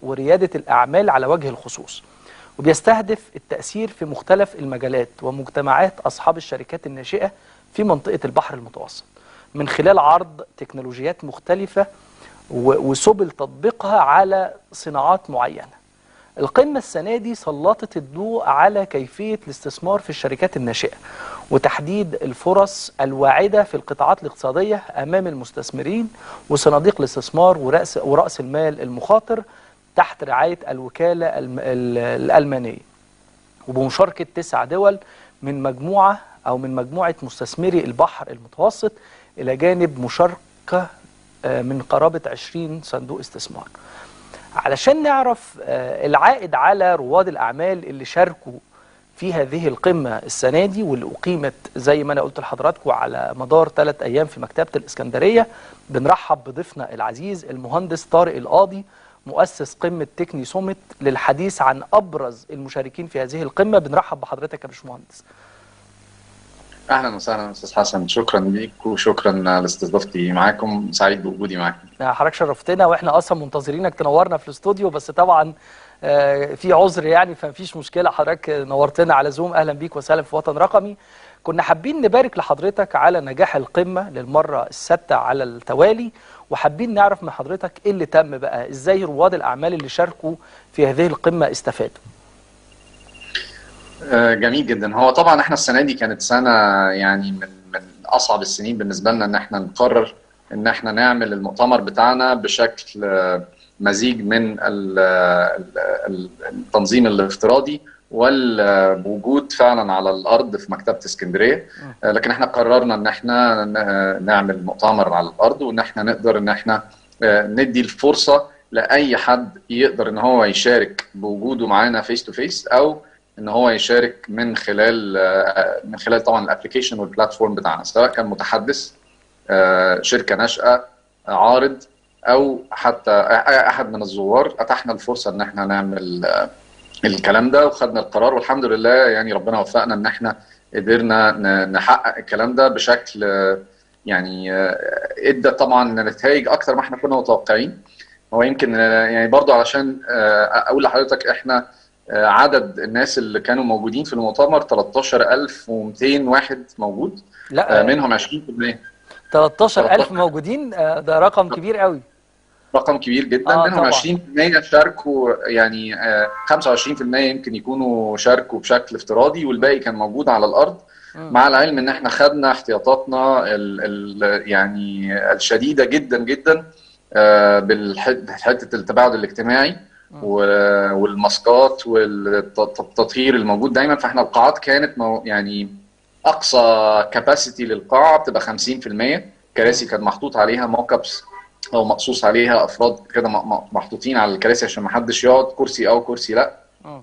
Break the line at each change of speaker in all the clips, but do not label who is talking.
وريادة الأعمال على وجه الخصوص، وبيستهدف التأثير في مختلف المجالات ومجتمعات أصحاب الشركات الناشئة في منطقة البحر المتوسط من خلال عرض تكنولوجيات مختلفة وسبل تطبيقها على صناعات معينة. القمة السنة دي سلطت الضوء على كيفية الاستثمار في الشركات الناشئة وتحديد الفرص الواعدة في القطاعات الاقتصادية أمام المستثمرين وصناديق الاستثمار ورأس المال المخاطر تحت رعاية الوكالة الألمانية، وبمشاركة 9 دول من مجموعة أو من مجموعة مستثمري البحر المتوسط، إلى جانب مشاركة من قرابة 20 صندوق استثمار. علشان نعرف العائد على رواد الأعمال اللي شاركوا في هذه القمة السنة دي، واللي أقيمت زي ما أنا قلت لحضراتكم على مدار 3 أيام في مكتبة الإسكندرية، بنرحب بضيفنا العزيز المهندس طارق القاضي مؤسس قمة تكني سوميت للحديث عن أبرز المشاركين في هذه القمة. بنرحب بحضرتك يا باشمهندس.
اهلا وسهلا استاذ حسن، شكرا ليك وشكرا لاستضافتي معاكم، سعيد بوجودي معاكم.
حضرتك شرفتنا، واحنا اصلا منتظرينك تنورنا في الاستوديو، بس طبعا في عذر يعني، فمفيش مشكلة، حضرتك نورتنا على زوم. اهلا بيك وسهلا في وطن رقمي. كنا حابين نبارك لحضرتك على نجاح القمه للمرة السادسة على التوالي، وحابين نعرف من حضرتك ايه اللي تم بقى، ازاي رواد الاعمال اللي شاركوا في هذه القمه استفادوا.
جميل جدا. هو طبعا احنا السنة دي كانت سنة يعني من اصعب السنين بالنسبة لنا، ان احنا نقرر ان احنا نعمل المؤتمر بتاعنا بشكل مزيج من التنظيم الافتراضي والوجود فعلا على الارض في مكتبه اسكندرية، لكن احنا قررنا ان احنا نعمل مؤتمر على الارض، وان احنا نقدر ان احنا ندي الفرصة لاي حد يقدر ان هو يشارك بوجوده معانا face to face، او ان هو يشارك من خلال طبعا ال application وال platform بتاعنا، سواء كان متحدث، شركة ناشئة، عارض، او حتى احد من الزوار. اتاحنا الفرصة ان احنا نعمل الكلام ده، وخدنا القرار، والحمد لله يعني ربنا وفقنا ان احنا قدرنا نحقق الكلام ده بشكل يعني ادى طبعا نتائج اكتر ما احنا كنا متوقعين. هو يمكن يعني برضو علشان اقول لحضرتك، احنا عدد الناس اللي كانوا موجودين في المؤتمر 13200 واحد موجود، لا منهم 20%.
13000 موجودين، ده رقم كبير قوي،
رقم كبير جدا. منهم 20% شاركوا، يعني 25% يمكن يكونوا شاركوا بشكل افتراضي، والباقي كان موجود على الارض. مع العلم ان احنا خدنا احتياطاتنا يعني الشديدة جدا جدا بحته التباعد الاجتماعي والماسكات والتطهير الموجود دايما. فاحنا القاعات كانت يعني اقصى capacity للقاعه بتبقى 50%، كراسي كان محطوط عليها mock ups او مقصوص عليها افراد كده محطوطين على الكراسي عشان ما حدش يقعد كرسي او كرسي، لا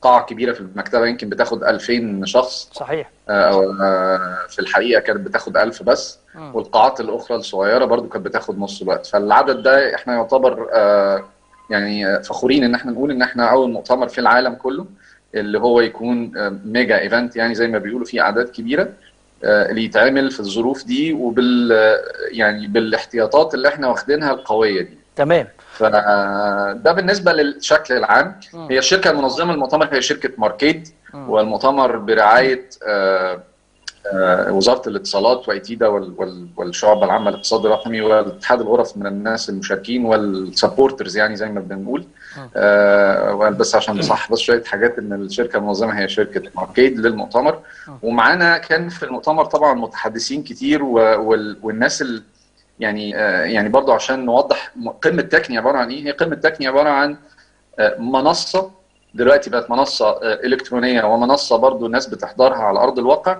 قاعة كبيرة في المكتبة يمكن بتاخد 2000 شخص.
صحيح.
او في الحقيقة كانت بتاخد 1000 بس، والقاعات الاخرى الصغيرة برضو كانت بتاخد نص الوقت. فالعدد ده احنا يعتبر يعني فخورين ان احنا نقول ان احنا اول مؤتمر في العالم كله اللي هو يكون mega event، يعني زي ما بيقولوا فيه اعداد كبيرة، اللي يتعمل في الظروف دي وبال يعني بالاحتياطات اللي احنا واخدينها القوية دي.
تمام.
فده بالنسبة للشكل العام. هي الشركة المنظمة للمؤتمر هي شركة ماركيد، والمؤتمر برعاية وزارة الاتصالات وايتيدا والشعب العامة للاقتصاد الرقمي والاتحاد الغرف من الناس المشاركين وال supporters، يعني زي ما بنقول. بس عشان نصح بس شوية حاجات، ان الشركة المنظمة هي شركة ماركيد للمؤتمر. ومعانا كان في المؤتمر طبعا متحدثين كتير والناس يعني يعني برضو عشان نوضح قمة تكني عبارة عن ايه. هي قمة تكني عبارة عن منصة، دلوقتي بقت منصة إلكترونية ومنصة برضو الناس بتحضرها على أرض الواقع،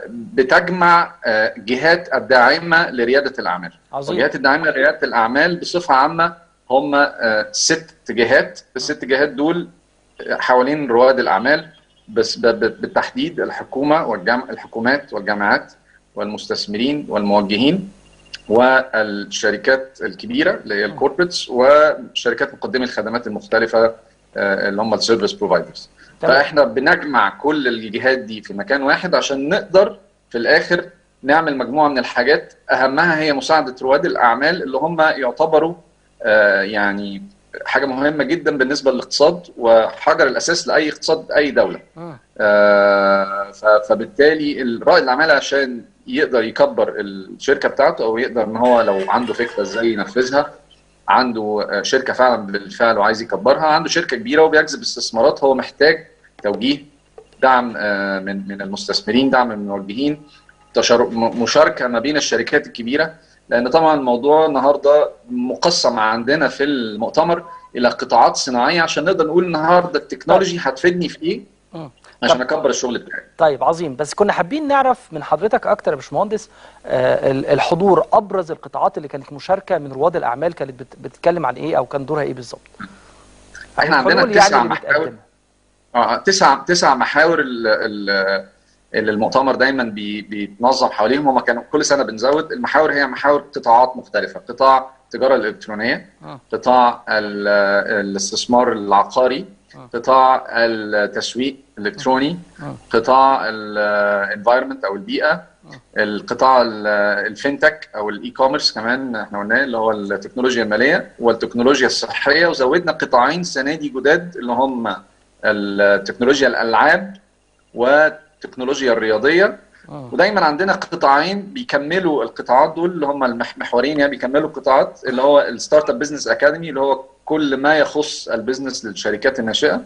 بتجمع جهات الداعمة لريادة الأعمال.
عظيم.
الجهات الداعمة لريادة الأعمال بصفة عامة هم 6 جهات. ال6 جهات دول حوالين رواد الأعمال، بس بالتحديد الحكومة الحكومات والجامعات والمستثمرين والموجهين والشركات الكبيرة اللي هي ال corporates، وشركات مقدمي الخدمات المختلفة اللي هم ال service providers. فاحنا بنجمع كل الجهات دي في مكان واحد عشان نقدر في الاخر نعمل مجموعة من الحاجات، اهمها هي مساعدة رواد الاعمال اللي هم يعتبروا يعني حاجة مهمة جدا بالنسبة للاقتصاد وحجر الاساس لاي اقتصاد اي دولة. فبالتالي رائد الاعمال عشان يقدر يكبر الشركة بتاعته، او يقدر ان هو لو عنده فكرة ازاي ينفذها، عنده شركة فعلا بالفعل وعايز يكبرها، عنده شركة كبيرة وبيجذب استثمارات، هو محتاج توجيه، دعم من المستثمرين، دعم من الموجهين، مشاركة ما بين الشركات الكبيرة. لان طبعا الموضوع النهارده مقسم عندنا في المؤتمر الى قطاعات صناعية عشان نقدر نقول النهارده ال technology هتفيدني في ايه عشان اكبر الشغل بتاعي.
طيب عظيم. بس كنا حابين نعرف من حضرتك اكتر يا باشمهندس، الحضور، ابرز القطاعات اللي كانت مشاركة من رواد الاعمال كانت بتتكلم عن ايه او كان دورها ايه بالظبط؟
احنا عندنا 9 محاور. 9 محاور اللي المؤتمر دايما بيتنظم حواليهم. هما كانوا كل سنة بنزود المحاور، هي محاور قطاعات مختلفة: قطاع التجارة الالكترونية، قطاع الاستثمار العقاري، قطاع التسويق الالكتروني، قطاع ال environment او البيئة، القطاع ال fintech او ال e-commerce كمان احنا قلناه اللي هو التكنولوجيا المالية والتكنولوجيا الصحية. وزودنا قطاعين السنة دي جداد اللي هم التكنولوجيا الالعاب والتكنولوجيا الرياضية. ودايما عندنا قطاعين بيكملوا القطاعات دول اللي هم المحورين، يعني بيكملوا القطاعات، اللي هو ال startup business academy اللي هو كل ما يخص ال business للشركات الناشئة،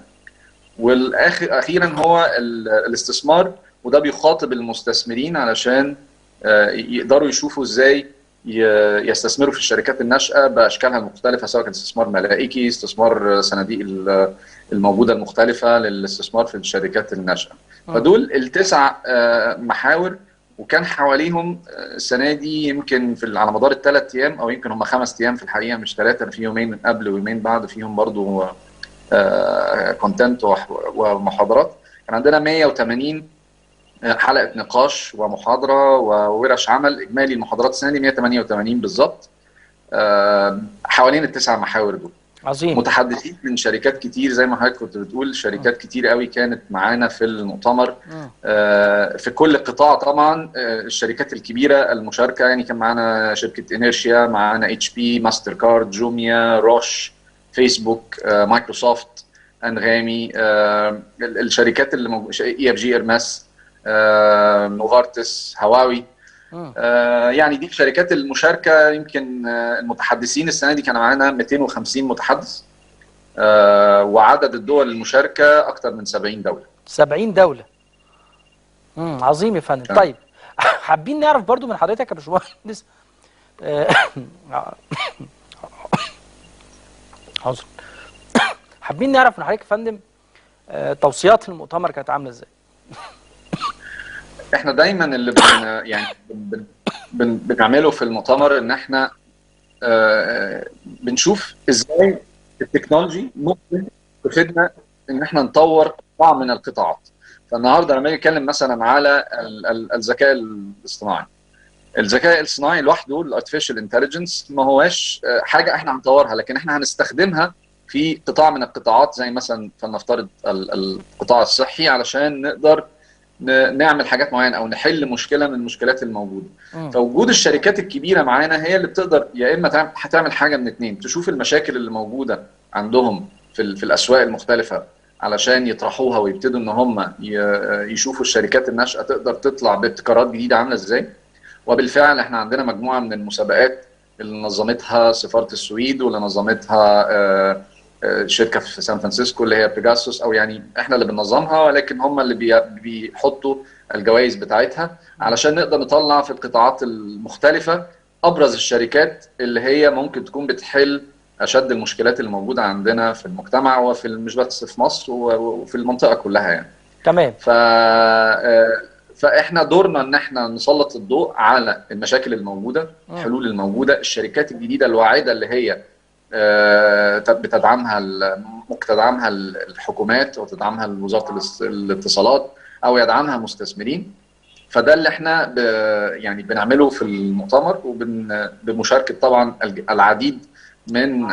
والاخر اخيرا هو الاستثمار، وده بيخاطب المستثمرين علشان يقدروا يشوفوا ازاي يستثمروا في الشركات الناشئة باشكالها المختلفة، سواء كان استثمار ملائكي، استثمار صناديق الموجودة المختلفة للاستثمار في الشركات الناشئة. فدول التسع محاور، وكان حواليهم السنة دي يمكن في على مدار الثلاث ايام، او يمكن هم 5 ايام في الحقيقة مش 3، في يومين قبل ويومين بعد فيهم برضو content ومحاضرات. كان عندنا 180 حلقة نقاش ومحاضره وورش عمل. اجمالي المحاضرات السنة دي 188 بالظبط، حوالين التسع محاور دول.
عظيم.
متحدثين من شركات كتير زي ما حضرتك كنت بتقول، شركات كتير قوي كانت معانا في المؤتمر، في كل قطاع طبعا. الشركات الكبيرة المشاركة، يعني كان معانا شركة انيرشيا، معانا HP، ماستر كارد، جوميا، روش، فيسبوك، مايكروسوفت، انغامي، الشركات اللي EFG ارماس، نوفارتس، هواوي. يعني دي الشركات المشاركة. يمكن المتحدثين السنة دي كان معانا 250 متحدث، وعدد الدول المشاركة اكثر من 70 دولة.
70 دولة. عظيم يا فندم. طيب حابين نعرف برضو من حضرتك يا باشمهندس، عذرا، حابين نعرف من حضرتك يا فندم توصيات المؤتمر كانت عامله ازاي؟
احنا دايما اللي بنعمله في المؤتمر ان احنا بنشوف ازاي ال technology ممكن تفيدنا ان احنا نطور قطاع من القطاعات. فالنهارده لما اجي اتكلم مثلا على الذكاء الاصطناعي، الذكاء الصناعي لوحده ال artificial intelligence ما هواش حاجة احنا هنطورها، لكن احنا هنستخدمها في قطاع من القطاعات زي مثلا فلنفترض القطاع الصحي، علشان نقدر نعمل حاجات معينة او نحل مشكلة من المشكلات الموجودة. فوجود الشركات الكبيرة معانا هي اللي بتقدر يا اما هتعمل حاجة من اتنين: تشوف المشاكل اللي موجودة عندهم في الاسواق المختلفة علشان يطرحوها ويبتدوا ان هم يشوفوا الشركات الناشئة تقدر تطلع بابتكارات جديدة عامله ازاي. وبالفعل احنا عندنا مجموعة من المسابقات اللي نظمتها سفارة السويد واللي نظمتها شركة في سان فرانسيسكو اللي هي بيجاسوس، او يعني احنا اللي بننظمها ولكن هم اللي بيحطوا الجوائز بتاعتها، علشان نقدر نطلع في القطاعات المختلفة ابرز الشركات اللي هي ممكن تكون بتحل اشد المشكلات اللي موجودة عندنا في المجتمع وفي مش بس في مصر وفي المنطقة كلها يعني.
تمام.
فاحنا دورنا ان احنا نسلط الضوء على المشاكل الموجودة، الحلول الموجودة، الشركات الجديدة الواعدة اللي هي بتدعمها تدعمها الحكومات وتدعمها وزارة الاتصالات او يدعمها مستثمرين. فده اللي احنا يعني بنعمله في المؤتمر، وبمشاركه طبعا العديد من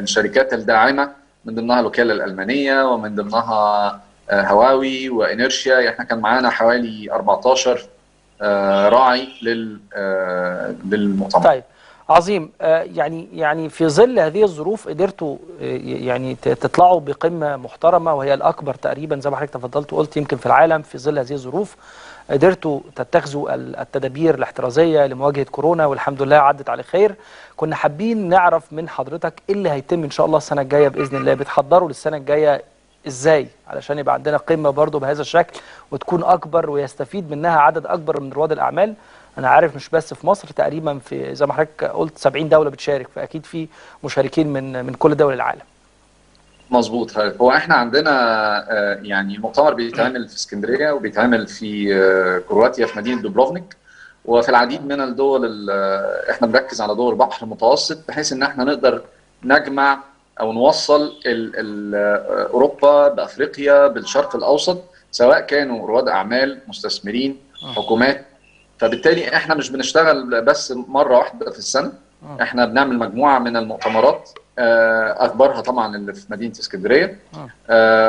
الشركات الداعمة، من ضمنها الوكالة الالمانية ومن ضمنها هواوي وانيرشيا. احنا كان معانا حوالي 14 راعي للمؤتمر.
طيب عظيم. يعني في ظل هذه الظروف قدرتوا يعني تطلعوا بقمة محترمة، وهي الأكبر تقريبا زي ما حضرتك تفضلت وقلت يمكن في العالم. في ظل هذه الظروف قدرتوا تتخذوا التدابير الاحترازية لمواجهة كورونا، والحمد لله عدت على خير. كنا حابين نعرف من حضرتك ايه اللي هيتم ان شاء الله السنة الجاية بإذن الله، بتحضروا للسنة الجاية ازاي علشان يبقى عندنا قمة برضو بهذا الشكل وتكون أكبر ويستفيد منها عدد أكبر من رواد الأعمال؟ أنا عارف مش بس في مصر، تقريبا في زي ما حضرتك قلت 70 دولة بتشارك، فأكيد في مشاركين من كل دول العالم.
مظبوط. هو احنا عندنا يعني مؤتمر بيتعمل في اسكندرية، وبيتعمل في كرواتيا في مدينة دوبروفنيك، وفي العديد من الدول. احنا بنركز على دول البحر المتوسط بحيث ان احنا نقدر نجمع او نوصل اوروبا بافريقيا بالشرق الاوسط، سواء كانوا رواد اعمال، مستثمرين، حكومات. فبالتالي احنا مش بنشتغل بس مرة واحدة في السنة، احنا بنعمل مجموعة من المؤتمرات، اكبرها طبعا اللي في مدينة اسكندرية،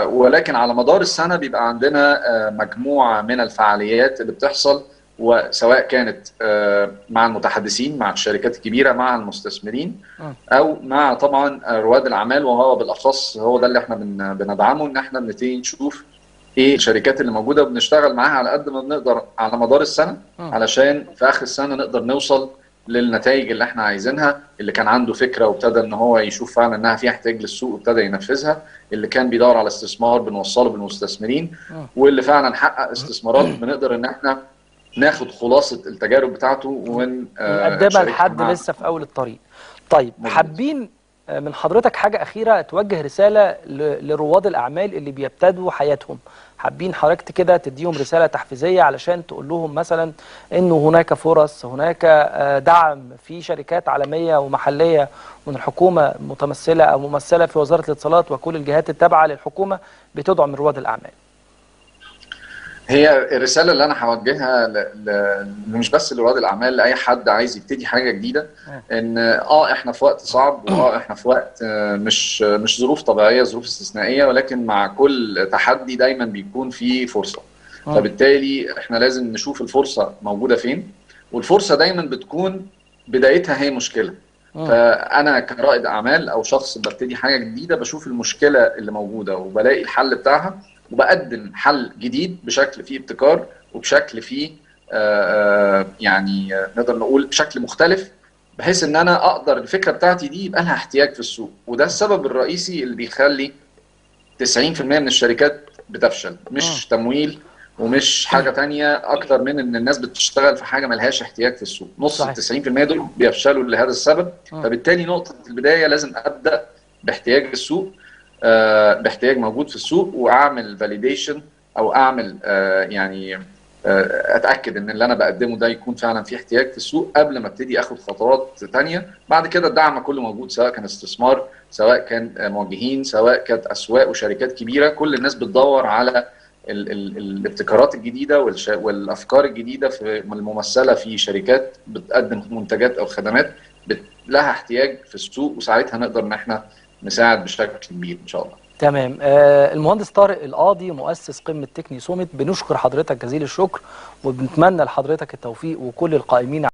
ولكن على مدار السنة بيبقى عندنا مجموعة من الفعاليات اللي بتحصل، وسواء كانت مع المتحدثين، مع الشركات الكبيرة، مع المستثمرين، او مع طبعا رواد الاعمال، وهو بالاخص هو ده اللي احنا بندعمه، ان احنا بنبتدي نشوف ايه الشركات اللي موجودة وبنشتغل معاها على قد ما بنقدر على مدار السنة، علشان في اخر السنة نقدر نوصل للنتائج اللي احنا عايزينها. اللي كان عنده فكرة وابتدى ان هو يشوف فعلا انها فيها احتياج للسوق وابتدى ينفذها، اللي كان بيدور على استثمار بنوصله بالمستثمرين، واللي فعلا حقق استثمارات بنقدر ان احنا ناخد خلاصه التجارب بتاعته
ونقدمها لحد لسه في اول الطريق. طيب، حابين من حضرتك حاجة اخيرة، توجه رسالة لرواد الاعمال اللي بيبتدوا حياتهم. حابين حضرتك كده تديهم رسالة تحفيزيه علشان تقول لهم مثلا انه هناك فرص، هناك دعم في شركات عالمية ومحليه من الحكومة متمثلة او ممثلة في وزارة الاتصالات وكل الجهات التابعة للحكومة بتدعم رواد الاعمال.
هي الرسالة اللي انا هوجهها مش بس لرواد الاعمال، لاي حد عايز يبتدي حاجة جديدة، ان احنا في وقت صعب، واحنا في وقت مش ظروف طبيعية، ظروف استثنائية، ولكن مع كل تحدي دايما بيكون في فرصة. فبالتالي احنا لازم نشوف الفرصة موجودة فين، والفرصة دايما بتكون بدايتها هي مشكلة. فانا كرائد اعمال او شخص ببتدي حاجة جديدة، بشوف المشكلة اللي موجودة وبلاقي الحل بتاعها، وبقدم حل جديد بشكل فيه ابتكار وبشكل فيه يعني نقدر نقول بشكل مختلف، بحيث ان انا اقدر الفكرة بتاعتي دي يبقى لها احتياج في السوق. وده السبب الرئيسي اللي بيخلي 90% من الشركات بتفشل، مش تمويل ومش حاجة تانية اكتر من ان الناس بتشتغل في حاجة ملهاش احتياج في السوق. نص ال 90% دول بيفشلوا لهذا السبب. فبالتالي نقطة البداية لازم ابدا باحتياج السوق، باحتياج موجود في السوق، واعمل validation او اعمل يعني اتاكد ان اللي انا بقدمه ده يكون فعلا في احتياج في السوق قبل ما ابتدي اخد خطوات ثانية. بعد كده الدعم كله موجود، سواء كان استثمار، سواء كان موجهين، سواء كانت اسواق وشركات كبيرة. كل الناس بتدور على الابتكارات الجديدة والافكار الجديدة في الممثلة في شركات بتقدم منتجات او خدمات لها احتياج في السوق، وساعتها نقدر ان احنا نساعد بشكل كبير ان شاء الله.
تمام. المهندس طارق القاضي مؤسس قمة تكني سوميت، بنشكر حضرتك جزيل الشكر، وبنتمنى لحضرتك التوفيق وكل القائمين